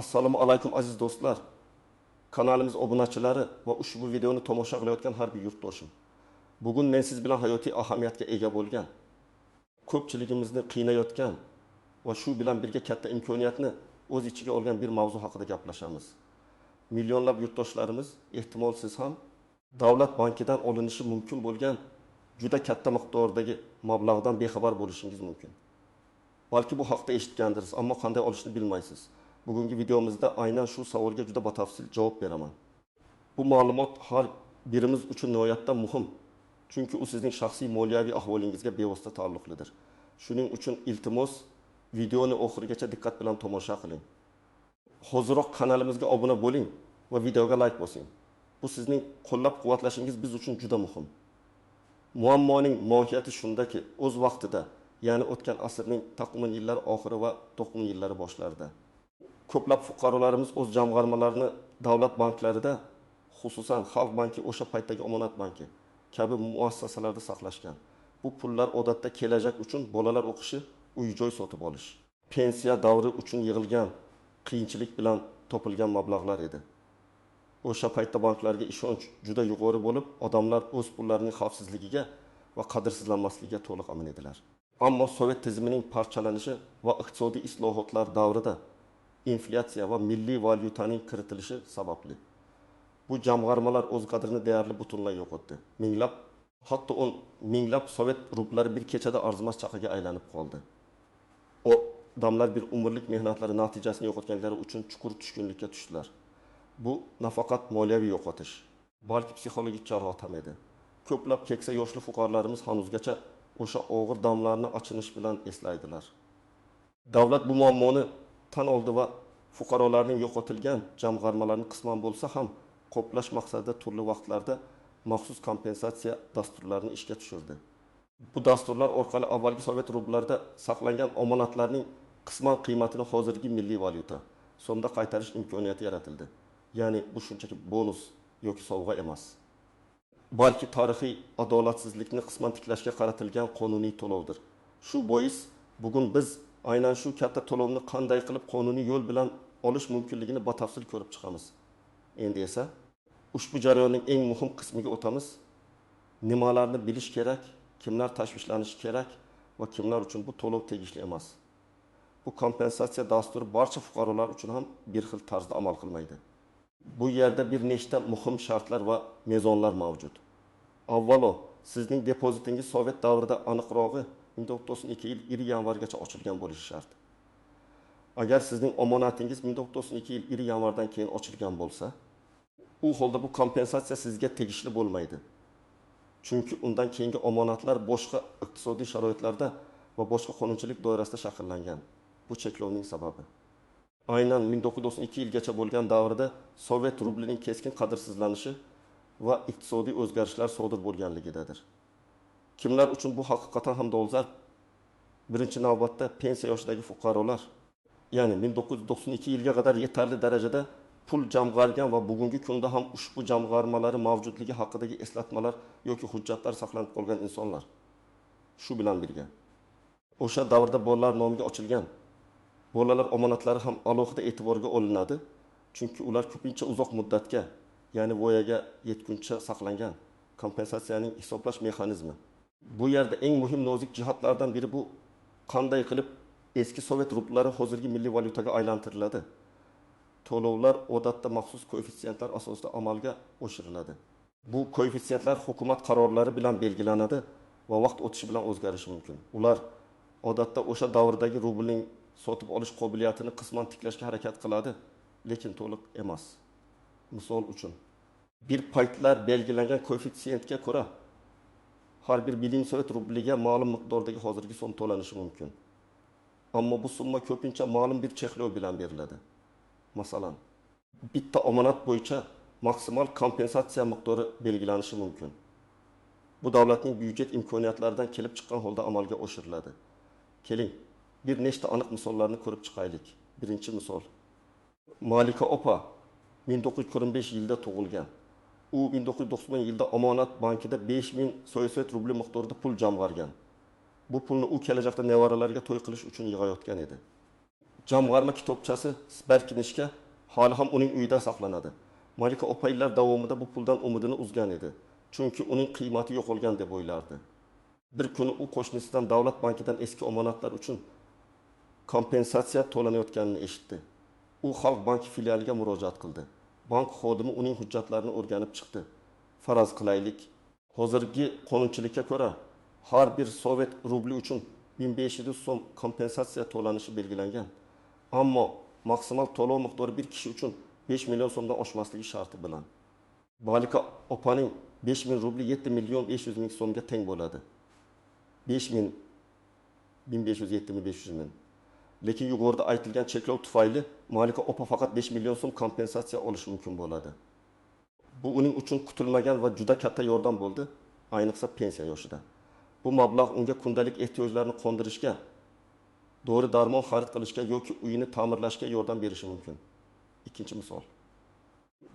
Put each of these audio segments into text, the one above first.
Assalomu alaykum aziz do'stlar. Kanalimiz obunachilari va ushbu videoni tomosha qilayotgan har bir yurtdoshim. Bugun men siz bilan hayotiy ahamiyatga ega bo'lgan, ko'pchiligimizni qiynayotgan va shu bilan birga katta imkoniyatni o'z ichiga olgan bir mavzu haqida gaplashamiz. Millionlab yurtdoshlarimiz, ehtimol siz ham davlat bankidan olinishi mumkin bo'lgan juda katta miqdordagi mablag'dan bexabar bo'lishingiz mumkin. Balki bu haqda eshitgandirsiz, ammo qanday olishni bilmaysiz. Bugungi videomizda aynan shu savolga juda batafsil javob beraman. Bu ma'lumot har birimiz uchun nihoyatda muhim. Chunki u sizning shaxsiy moliyaviy ahvolingizga bevosita taalluqlidir. Shuning uchun iltimos videoni oxirigacha diqqat bilan tomosha qiling. Hoziroq kanalimizga obuna bo'ling va videoga like bosing. Bu sizning qo'llab-quvvatlashingiz biz uchun juda muhim. Muammoning mohiyati shundaki, o'z vaqtida, ya'ni o'tgan asrning 90 yillar oxiri va 90 yillari boshlarida ko'plab fuqarolarimiz o'z jamg'armalarini davlat banklarida, xususan Xalq banki, o'sha paytdagi Omonat banki kabi muassasalarda saqlashgan. Bu pullar odatda kelajak uchun bolalar o'qishi, uy-joy sotib olish, pensiya davri uchun yig'ilgan, qiyinchilik bilan topilgan mablag'lar edi. O'sha paytda banklarga ishonch juda yuqori bo'lib, odamlar o'z pullarining xavfsizligiga va qadrsizlanmasligiga to'liq amin edilar. Ammo Sovet tizimining parchalanishi va iqtisodiy islohotlar davrida inflyatsiya va milliy valyutaning kiritilishi sababli bu jamg'armalar o'z qadrini deyarli butunlay yo'qotdi. Minglab, hatto 10 minglab sovet rubllari bir kechada arzimas chaqaga aylanib qoldi. Odamlar bir umrlik mehnatlari natijasini yo'qotganlari uchun chuqur tushkunlikka tushdilar. Bu nafaqat moliyaviy yo'qotish, balki psixologik jarohat ham edi. Ko'plab keksa yoshli fuqarolarimiz hanuzgacha o'sha og'ir damlarni achinish bilan eslaydilar. Davlat bu muammoni tan oldi va fuqarolarning yo'qotilgan jamg'armalarini qisman bo'lsa ham qoplash maqsadida turli vaqtlarda maxsus kompensatsiya dasturlarini ishga tushirdi. Bu dasturlar orqali avvalgi sovet rubllarida saqlangan omonatlarning qisman qiymatini hozirgi milliy valyuta so'mda qaytarish imkoniyati yaratildi. Ya'ni bu shunchaki bonus yoki sovg'a emas, balki tarixiy adolatsizlikni qisman tiklashga qaratilgan qonuniy to'lovdir. Shu bois bugun biz aynan shu katta to'lovni qanday qilib qonuniy yo'l bilan olish mumkinligini batafsil ko'rib chiqamiz. Endi esa ushbu jarayonning eng muhim qismiga o'tamiz. Nimalarni bilish kerak, kimlar tashvishlanishi kerak va kimlar uchun bu to'lov tegishli emas. Bu kompensatsiya dasturi barcha fuqarolar uchun ham bir xil tarzda amal qilmaydi. Bu yerda bir nechta muhim shartlar va mezonlar mavjud. Avvalo, sizning depozitingiz sovet davrida, aniqrog'i 1992 yil 1 yanvargacha ochilgan bo'lishi shart. Agar sizning omonatingiz 1992 yil 1 yanvardan keyin ochilgan bo'lsa, u holda bu kompensatsiya sizga tegishli bo'lmaydi. Chunki undan keyingi omonatlar boshqa iqtisodiy sharoitlarda va boshqa qonunchilik doirasida shakllangan. Bu cheklovning sababi. Aynan 1992 yilgacha bo'lgan davrda sovet rublining keskin qadrsizlanishi va iqtisodiy o'zgarishlar sodir bo'lganligidadir. Kimlar uchun bu haqiqatan ham dolzarb? Birinchi navbatda pensiya yoshidagi fuqarolar, ya'ni 1992 yilga qadar yetarli darajada pul jamg'argan va bugungi kunda ham ushbu jamg'armalari mavjudligi haqidagi eslatmalar yoki hujjatlar saqlanib qolgan insonlar. Shu bilan birga o'sha davrda bolalar nomiga ochilgan bolalar omonatlari ham alohida e'tiborga olinadi, chunki ular ko'pincha uzoq muddatga, ya'ni voyaga yetguncha saqlangan. Kompensatsiyaning hisoblash mexanizmi. Bu yerda eng muhim nozik jihatlardan biri bu qanday qilib eski sovet rubllari hozirgi milliy valyutaga aylantiriladi. To'lovlar odatda maxsus koeffitsiyentlar asosida amalga oshiriladi. Bu koeffitsiyentlar hukumat qarorlari bilan belgilanadi va vaqt o'tishi bilan o'zgarishi mumkin. Ular odatda o'sha davrdagi rublning sotib olish qobiliyatini qisman tiklashga harakat qiladi, lekin to'liq emas. Misol uchun, bir paytlar belgilangan koeffitsiyentga ko'ra har bir 1000 sovet rubliga ma'lum miqdordagi hozirgi so'm to'lanishi mumkin. Ammo bu summa ko'pincha ma'lum bir cheklov bilan beriladi. Masalan, bitta omonat bo'yicha maksimal kompensatsiya miqdori belgilanishi mumkin. Bu davlatning byudjet imkoniyatlaridan kelib chiqqan holda amalga oshiriladi. Keling, bir nechta aniq misollarni ko'rib chiqaylik. Birinchi misol. Malika opa 1945 yilda tug'ilgan. U 1990 yilda Omonat bankida 5000 sovet rubli miqdorida pul jamg'argan. Bu pulni u kelajakda nevaralariga to'y qilish uchun yig'ayotgan edi. Jamg'arma kitobchasi, sberknijka, hali ham uning uyida saqlanadi. Malika opa yillar davomida bu puldan umidini uzgan edi, chunki uning qiymati yo'qolgan deb o'ylardi. Bir kuni u qo'shnisidan davlat bankidan eski omonatlar uchun kompensatsiya to'lanayotganini eshitdi. U Xalq banki filialiga murojaat qildi. Bank xodimi uning hujjatlarini o'rganib chiqdi. Faraz qilaylik, hozirgi qonunchilikka ko'ra, har bir sovet rubli uchun 1500 so'm kompensatsiya to'lanishi belgilangan. Ammo maksimal to'lov miqdori bir kishi uchun 5 million so'mdan oshmasligi sharti bilan. Malika opaning 5000 rubli 7 million 500 ming so'mga teng bo'ladi. 5000 1500 7500 ming. Lekin yuqorida aytilgan cheklov tufayli Malika opa faqat 5 million so'm kompensatsiya olishi mumkin bo'ladi. Bu uning uchun kutilmagan va juda katta yordam bo'ldi, ayniqsa pensiya yoshida. Bu mablag' unga kundalik ehtiyojlarini qondirishga, dori darmon xarid qilishga yoki uyini ta'mirlashga yordam berishi mumkin. Ikkinchi misol.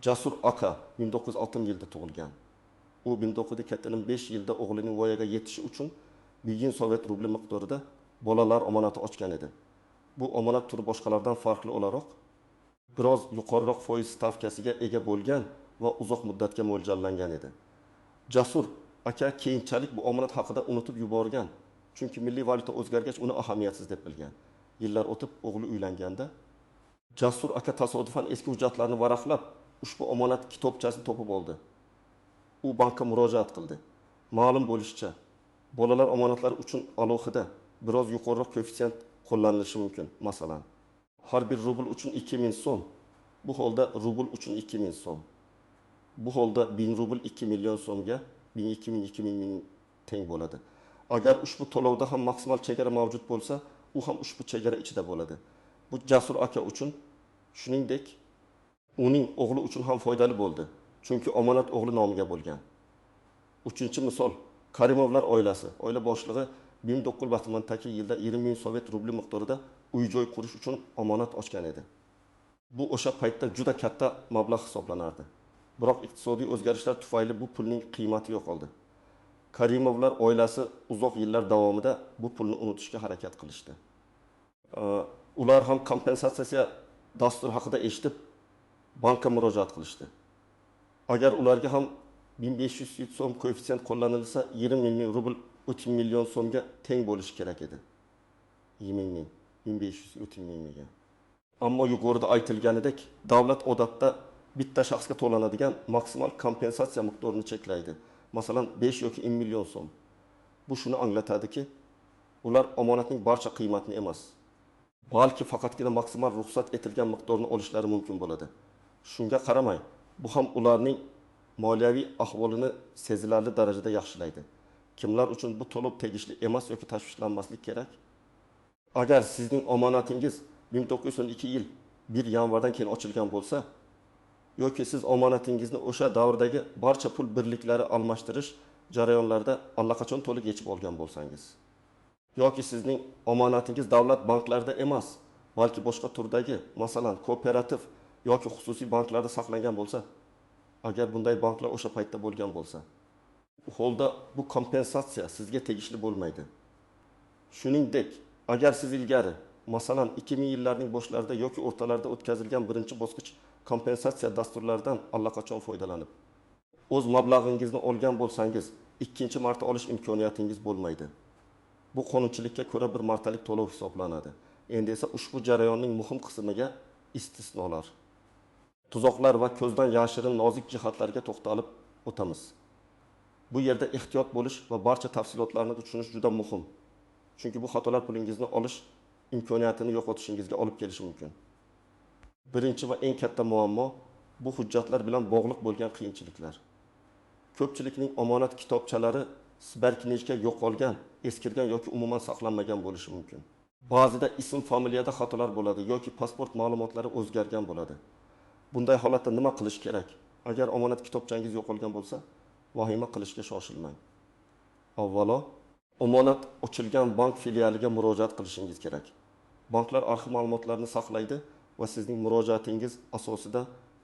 Jasur aka 1960 yilda tug'ilgan. U 1975 yilda o'g'lining voyaga yetishi uchun 1000 sovet rubli miqdorida bolalar omonati ochgan edi. Bu omonat turi boshqalardan farqli o'laroq biroz yuqoriroq foiz stavkasiga ega bo'lgan va uzoq muddatga mo'ljallangan edi. Jasur aka keyinchalik bu omonat haqida unutib yuborgan, chunki milliy valyuta o'zgargach uni ahamiyatsiz deb bilgan. Yillar o'tib o'g'li uylanganda Jasur aka tasodifan eski hujjatlarni varaqlab ushbu omonat kitobchasini topib oldi. U bankka murojaat qildi. Ma'lum bo'lishicha, bolalar omonatlari uchun alohida biroz yuqoriroq koeffitsient qo'llanilishi mumkin. Masalan, har bir rubl uchun 2000 so'm, bu holda rubl uchun 2000 so'm. Bu holda 1000 rubl 2 million so'mga 1000 2000 2000 ming teng bo'ladi. Agar ushbu to'lovda ham maksimal chegara mavjud bo'lsa, u ham ushbu chegara ichida bo'ladi. Bu Jasur aka uchun, shuningdek, uning o'g'li uchun ham foydali bo'ldi, chunki omonat o'g'li nomiga bo'lgan. Uchinchi misol, Karimovlar oilasi. Oila boshlig'i 1992 yilda 20 ming sovet rubli miqdorida uy-joy qurish uchun omonat ochgan edi. Bu o'sha paytda juda katta mablag' hisoblanardi. Biroq iqtisodiy o'zgarishlar tufayli bu pulning qiymati yo'qoldi. Karimovlar oilasi uzoq yillar davomida bu pulni unutishga harakat qilishdi. Ular ham kompensatsiya dasturi haqida eshitib bankka murojaat qilishdi. Agar ularga ham 1500 so'm koeffitsient qo'llanilsa, 20 ming rubl 30 million so'mga teng bo'lishi kerak edi. 20 ming, 1500 30 mingga. Ammo yuqorida aytilganidek, davlat odatda bitta shaxsga to'lanadigan maksimal kompensatsiya miqdorini cheklaydi. Masalan, 5 yoki 10 million so'm. Bu shuni anglatadiki, ular omonatning barcha qiymatini emas, balki faqatgina maksimal ruxsat etilgan miqdorni olishlari mumkin bo'ladi. Shunga qaramay, bu ham ularning moliyaviy ahvolini sezilarli darajada yaxshilaydi. Kimlar uchun bu to'lov tegishli emas yoki tashvishlanmaslik kerak? Agar sizning omonatingiz 1902 yil 1 yanvardan keyin ochilgan bo'lsa, yoki siz omonatingizni o'sha davrdagi barcha pul birliklari almashtirish jarayonlarida allaqachon to'liq yechib olgan bo'lsangiz, yoki sizning omonatingiz davlat banklarida emas, balki boshqa turdagi, masalan, kooperativ yoki xususiy banklarda saqlangan bo'lsa, agar bunday banklar o'sha paytda bo'lgan bo'lsa, u holda bu kompensatsiya sizga tegishli bo'lmaydi. Shuningdek, agar siz ilgari, masalan, 2000 yillarning boshlarida yoki o'rtalarida o'tkazilgan birinchi bosqich kompensatsiya dasturlaridan allaqachon foydalanib, o'z mablag'ingizni olgan bo'lsangiz, ikkinchi marta olish imkoniyatingiz bo'lmaydi. Bu qonunchilikka ko'ra bir martalik to'lov hisoblanadi. Endi esa ushbu jarayonning muhim qismiga istisnolar, tuzoqlar va ko'zdan yashirin nozik jihatlarga to'xtalib o'tamiz. Bu yerda ehtiyot bo'lish va barcha tafsilotlarni tushunish juda muhim. Chunki bu xatolar pulingizni olish imkoniyatini yo'qotishingizga olib kelishi mumkin. Birinchi va eng katta muammo bu hujjatlar bilan bog'liq bo'lgan qiyinchiliklar. Ko'pchilikning omonat kitobchalari sberknijka yo'qolgan, eskirgan yoki umuman saqlanmagan bo'lishi mumkin. Ba'zida ism familiyada xatolar bo'ladi yoki pasport ma'lumotlari o'zgargan bo'ladi. Bunday holatda nima qilish kerak? Agar omonat kitobchangiz yo'qolgan bo'lsa, vahima qilishga shoshilmang. Avvalo, omonat ochilgan bank filialiga murojaat qilishingiz kerak. Banklar arxiv ma'lumotlarini saqlaydi va sizning murojaatingiz asosida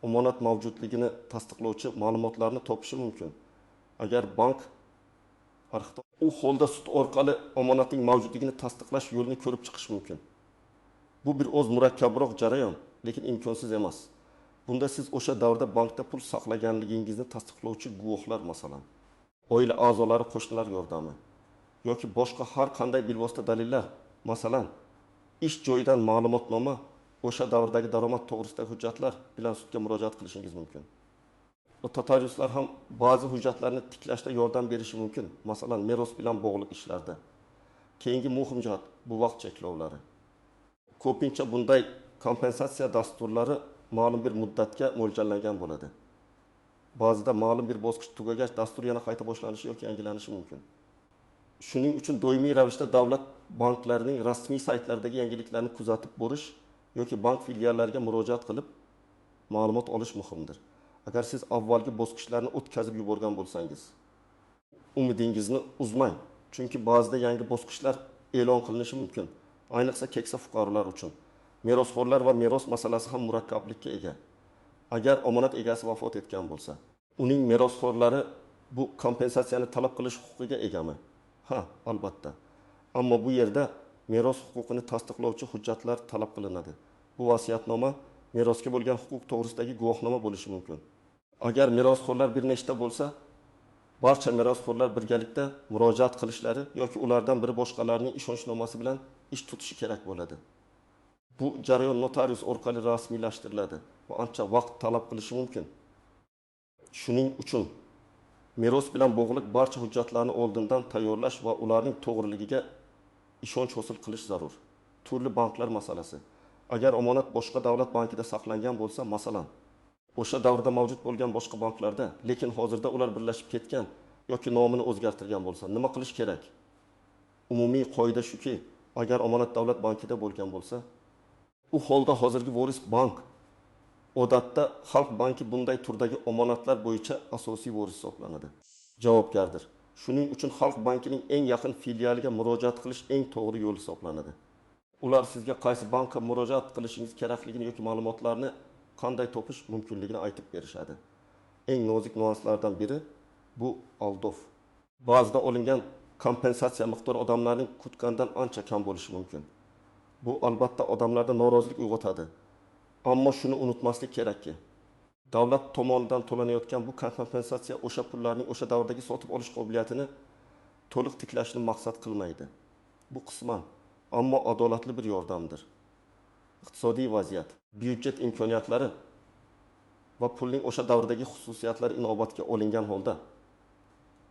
omonat mavjudligini tasdiqlovchi ma'lumotlarni topishi mumkin. Agar bank arxivda u holda sud orqali omonatning mavjudligini tasdiqlash yo'lini ko'rib chiqish mumkin. Bu bir oz murakkabroq jarayon, lekin imkonsiz emas. Bunda siz o'sha davrda bankda pul saqlaganligingizni tasdiqlovchi guvohlar, masalan, oila a'zolari, qo'shnilar yordami yoki boshqa har qanday bilvosita dalillar, masalan, ish joyidan ma'lumotnoma, o'sha davrdagi daromad to'g'risidagi hujjatlar bilan sudga murojaat qilishingiz mumkin. Notariuslar ham ba'zi hujjatlarni tiklashda yordam berishi mumkin, masalan, meros bilan bog'liq ishlarda. Keyingi muhim jihat bu vaqt cheklovlari. Ko'pincha bunday kompensatsiya dasturlari ma'lum bir muddatga mo'ljallangan bo'ladi. Ba'zida ma'lum bir bosqich tugagach dastur yana qayta boshlanishi yoki yangilanishi mumkin. Shuning uchun doimiy ravishda davlat banklarining rasmiy saytlaridagi yangiliklarni kuzatib borish yoki bank filiallariga murojaat qilib ma'lumot olish muhimdir. Agar siz avvalgi bosqichlarni o'tkazib yuborgan bo'lsangiz, umidingizni uzmang, chunki ba'zida yangi bosqichlar e'lon qilinishi mumkin, ayniqsa keksa fuqarolar uchun. Merosxo'rlar va meros masalasi ham murakkablikka ega. Agar omonat egasi vafot etgan bo'lsa, uning merosxo'rlari bu kompensatsiyani talab qilish huquqiga egami? Ha, albatta. Ammo bu yerda meros huquqini tasdiqlovchi hujjatlar talab qilinadi. Bu vasiyatnoma, merosga bo'lgan huquq to'g'risidagi guvohnoma bo'lishi mumkin. Agar merosxo'rlar bir nechta bo'lsa, barcha merosxo'rlar birgalikda murojaat qilishlari yoki ulardan biri boshqalarning ishonchnomasi bilan ish tutishi kerak bo'ladi. Bu jarayon notarius orqali rasmiylashtiriladi va ancha vaqt talab qilishi mumkin. Shuning uchun meros bilan bog'liq barcha hujjatlarni oldindan tayyorlash va ularning to'g'riligiga ishonch hosil qilish zarur. Turli banklar masalasi. Agar omonat boshqa davlat bankida saqlangan bo'lsa, masalan, o'sha davrda mavjud bo'lgan boshqa banklarda, lekin hozirda ular birlashib ketgan yoki nomini o'zgartirgan bo'lsa, nima qilish kerak? Umumiy qoida shuki, agar omonat davlat bankida bo'lgan bo'lsa, u holda hozirgi voris bank, odatda Xalq banki bunday turdagi omonatlar bo'yicha asosiy voris hisoblanadi, javobgardir. Shuning uchun Xalq bankining eng yaqin filialiga murojaat qilish eng to'g'ri yo'l hisoblanadi. Ular sizga qaysi bankka murojaat qilishingiz kerakligini yoki ma'lumotlarni qanday topish mumkinligini aytib berishadi. Eng nozik nuanslardan biri bu aldov. Ba'zida olingan kompensatsiya miqdori odamlarning kutgandan ancha kam bo'lishi mumkin. Bu albatta odamlarda norozilik uyg'otadi. Ammo shuni unutmaslik kerakki, davlat tomonidan to'lanayotgan bu kompensatsiya o'sha pullarning o'sha davrdagi sotib olish qobiliyatini to'liq tiklashni maqsad qilmaydi. Bu qisman, ammo adolatli bir yordamdir. Iqtisodiy vaziyat, byudjet imkoniyatlari va pulning o'sha davrdagi xususiyatlari inobatga olingan holda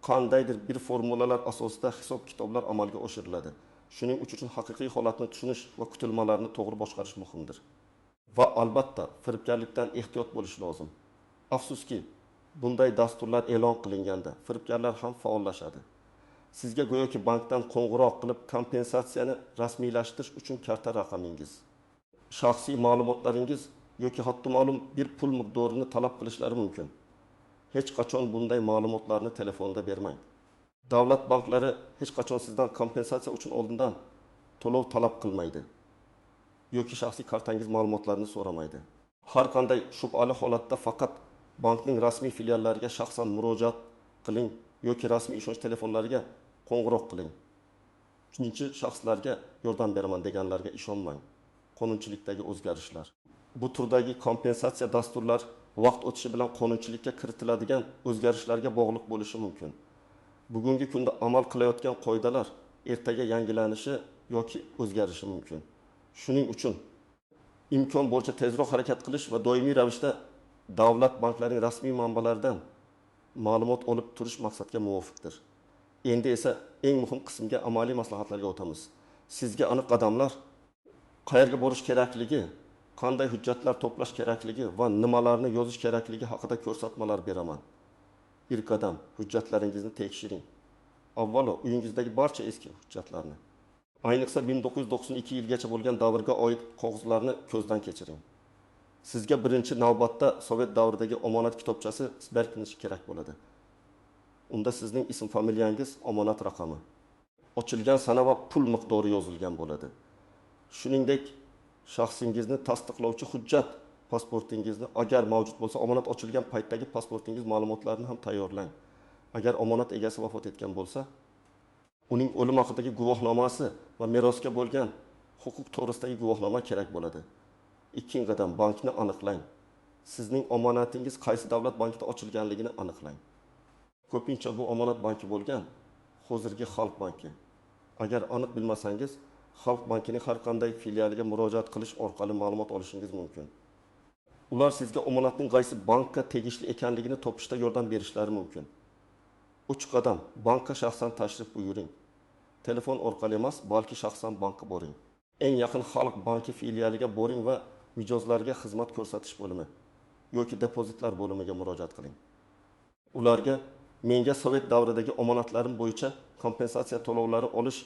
qandaydir bir formulalar asosida hisob-kitoblar amalga oshiriladi. Shuning uchun haqiqiy holatni tushunish va kutilmalarni to'g'ri boshqarish muhimdir. Va albatta firibgarlikdan ehtiyot bo'lish lozim. Afsuski, bunday dasturlar e'lon qilinganda firibgarlar ham faollashadi. Sizga go'yoki bankdan qo'ng'iroq qilib kompensatsiyani rasmiylashtirish uchun karta raqamingiz, shaxsiy ma'lumotlaringiz yoki hatto ma'lum bir pul miqdorini talab qilishlari mumkin. Hech qachon bunday ma'lumotlarni telefonda bermang. Davlat banklari hech qachon sizdan kompensatsiya uchun oldindan to'lov talab qilmaydi yoki shaxsiy kartangiz ma'lumotlarini so'ramaydi. Har qanday shubhali holatda faqat bankning rasmiy filiallariga shaxsan murojaat qiling yoki rasmiy ishonch telefonlariga qo'ng'iroq qiling. Uchinchi shaxslarga yordam beraman deganlarga ishonmang. Qonunchilikdagi o'zgarishlar. Bu turdagi kompensatsiya dasturlar vaqt o'tishi bilan qonunchilikka kiritiladigan o'zgarishlarga bog'liq bo'lishi mumkin. Bugungi kunda amal qilayotgan qoidalar ertaga yangilanishi yoki o'zgarishi mumkin. Shuning uchun imkon bo'yicha tezroq harakat qilish va doimiy ravishda davlat banklarining rasmiy manbalaridan ma'lumot olib turish maqsadga muvofiqdir. Endi esa eng muhim qismga, amaliy maslahatlarga o'tamiz. Sizga aniq qadamlar, qayerga borish kerakligi, qanday hujjatlar to'plash kerakligi va nimalarni yozish kerakligi haqida ko'rsatmalar beraman. Bir qadam, hujjatlaringizni tekshiring. Avvalo uyingizdagi barcha eski hujjatlarni, ayniqsa 1992 yilgacha bo'lgan davrga oid qog'ozlarni ko'zdan kechiring. Sizga birinchi navbatda sovet davridagi omonat kitobchasi berkinishi kerak bo'ladi. Unda sizning ism familiyangiz, omonat raqami, ochilgan sana va pul miqdori yozilgan bo'ladi. Shuningdek, shaxsingizni tasdiqlovchi hujjat, pasportingizni, agar mavjud bo'lsa, omonat ochilgan paytdagi pasportingiz ma'lumotlarini ham tayyorlang. Agar omonat egasi vafot etgan bo'lsa, uning o'lim haqidagi guvohnomasi va merosga bo'lgan huquq to'g'risidagi guvohnoma kerak bo'ladi. Ikkinchi qadam, bankni aniqlang. Sizning omonatingiz qaysi davlat bankida ochilganligini aniqlang. Ko'pincha bu omonat banki bo'lgan hozirgi Xalq banki. Agar aniq bilmasangiz, Xalq bankining har qanday filialiga murojaat qilish orqali ma'lumot olishingiz mumkin. Ular sizga omonatning qaysi bankka tegishli ekanligini topishda yordam berishlari mumkin. 3 qadam, bankka shaxsan tashrif buyuring. Telefon orqali emas, balki shaxsan bankka boring. Eng yaqin Xalq banki filialiga boring va mijozlarga xizmat ko'rsatish bo'limi yoki depozitlar bo'limiga murojaat qiling. Ularga menga sovet davridagi omonatlarim bo'yicha kompensatsiya to'lovlari olish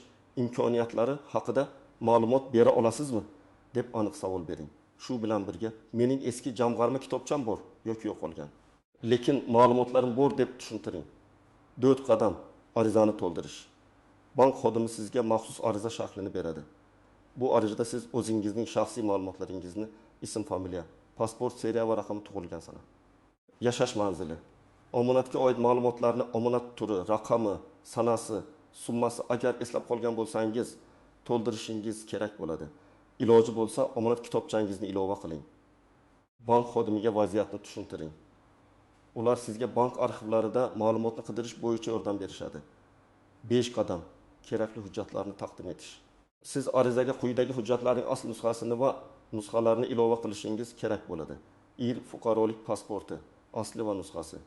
imkoniyatlari haqida ma'lumot bera olasizmi deb aniq savol bering. Shu bilan birga mening eski jamg'arma kitobcham bor yoki yo'qolgan, lekin ma'lumotlarim bor deb tushuntiring. 4 qadam, arizani to'ldirish. Bank xodimi sizga maxsus ariza shaklini beradi. Bu arizada siz o'zingizning shaxsiy ma'lumotlaringizni, ism, familiya, pasport seriya va raqami, tug'ilgan sana, yashash manzili, omonatga oid ma'lumotlarni, omonat turi, raqami, sanasi, summasi agar eslab qolgan bo'lsangiz to'ldirishingiz kerak bo'ladi. Iloji bo'lsa omonat kitobchangizni ilova qiling. Bank xodimiga vaziyatni tushuntiring. Ular sizga bank arxivlarida ma'lumotni qidirish bo'yicha yordam berishadi. 5 qadam, kerakli hujjatlarni taqdim etish. Siz arizaga quyidagi hujjatlarning asl nusxasini va nusxalarini ilova qilishingiz kerak bo'ladi. 1. Fuqarolik pasporti, asli va nusxasi.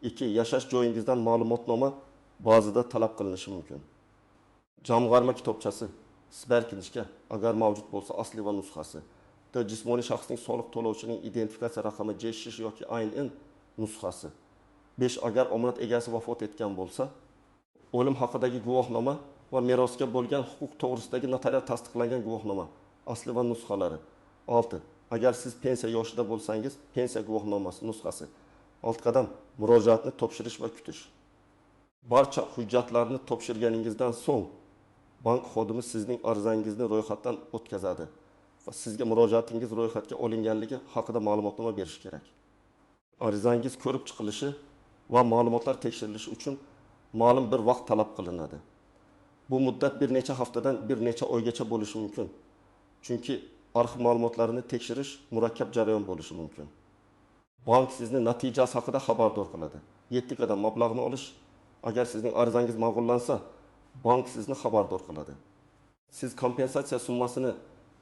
2. Yashash joyingizdan ma'lumotnoma ba'zida talab qilinishi mumkin. Jamg'arma kitobchasi, sberknishka agar mavjud bo'lsa asli va nusxasi. 4. Jismoniy shaxsning soliq to'lovchining identifikatsiya raqami J6 yoki INN nusxasi. 5. Agar omonat egasi vafot etgan bo'lsa, o'lim haqidagi guvohnoma va merosga bo'lgan huquq to'g'risidagi notarial tasdiqlangan guvohnoma, asli va nusxalari. 6. Agar siz pensiya yoshida bo'lsangiz, pensiya guvohnomasi nusxasi. 6 qadam, murojaatni topshirish va kutish. Barcha hujjatlarni topshirganingizdan so'ng bank xodimi sizning arizangizni ro'yxatdan o'tkazadi va sizga murojaatingiz ro'yxatga olinganligi haqida ma'lumotnoma berish kerak. Arizangiz ko'rib chiqilishi va ma'lumotlar tekshirilishi uchun ma'lum bir vaqt talab qilinadi. Bu muddat bir necha haftadan bir necha oygacha bo'lishi mumkin. Chunki arxiv ma'lumotlarini tekshirish murakkab jarayon bo'lishi mumkin. Bank sizni natijasi haqida xabardor qiladi. 7 qadam, mablag'ni olish. Agar sizning arizangiz ma'qullansa, bank sizni xabardor qiladi. Siz kompensatsiya summasini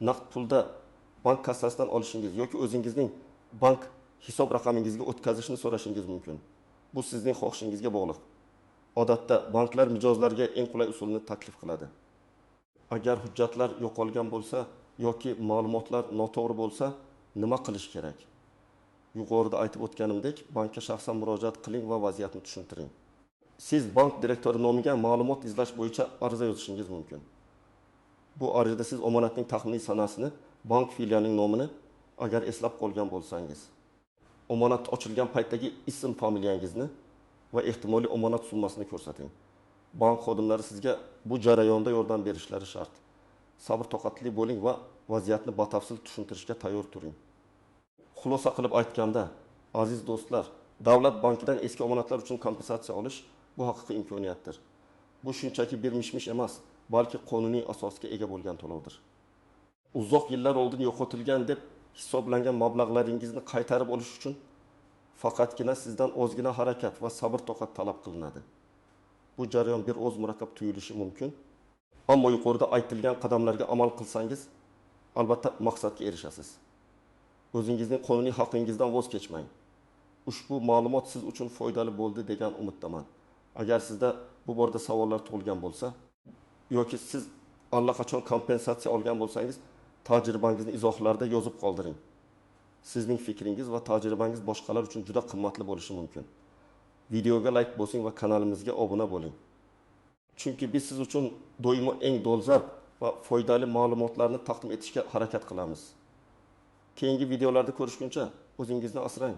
naqd pulda bank kassasidan olishingiz yoki o'zingizning bank hisob raqamingizga o'tkazishni so'rashingiz mumkin. Bu sizning xohishingizga bog'liq. Odatda banklar mijozlarga eng qulay usulni taklif qiladi. Agar hujjatlar yo'qolgan bo'lsa yoki ma'lumotlar noto'g'ri bo'lsa, nima qilish kerak? Yuqorida aytib o'tganimdek, bankka shaxsan murojaat qiling va vaziyatni tushuntiring. Siz bank direktori nomiga ma'lumot izlash bo'yicha ariza yozishingiz mumkin. Bu arizada siz omonatning taxminiy sanasini, bank filialining nomini agar eslab qolgan bo'lsangiz, omonat ochilgan paytdagi ism, familiyangizni va ehtimoliy omonat summasini ko'rsating. Bank xodimlari sizga bu jarayonda yordam berishlari shart. Sabr-toqatli bo'ling va vaziyatni batafsil tushuntirishga tayyor turing. Xulosa qilib aytganda, aziz do'stlar, davlat bankidan eski omonatlar uchun kompensatsiya olish bu haqiqiy imkoniyatdir. Bu shunchaki bir mish-mish emas, balki qonuniy asosga ega bo'lgan to'lovdir. Uzoq yillar oldin yo'qotilgan deb hisoblangan mablag'laringizni qaytarib olish uchun faqatgina sizdan ozgina harakat va sabr-toqat talab qilinadi. Bu jarayon bir oz murakkab tuyulishi mumkin, ammo yuqorida aytilgan qadamlarga amal qilsangiz, albatta maqsadga erishasiz. O'zingizning qonuniy haqqingizdan voz kechmang. Ushbu ma'lumot siz uchun foydali bo'ldi degan umiddaman. Agar sizda bu borada savollar tug'ilgan bo'lsa yoki siz allaqachon kompensatsiya olgan bo'lsangiz, tajribangizni izohlarda yozib qoldiring. Sizning fikringiz va tajribangiz boshqalar uchun juda qimmatli bo'lishi mumkin. Videoga like bosing va kanalimizga obuna bo'ling. Chunki biz siz uchun doimo eng dolzarb va foydali ma'lumotlarni taqdim etishga harakat qilamiz. Keyingi videolarda ko'rishguncha o'zingizni asrang.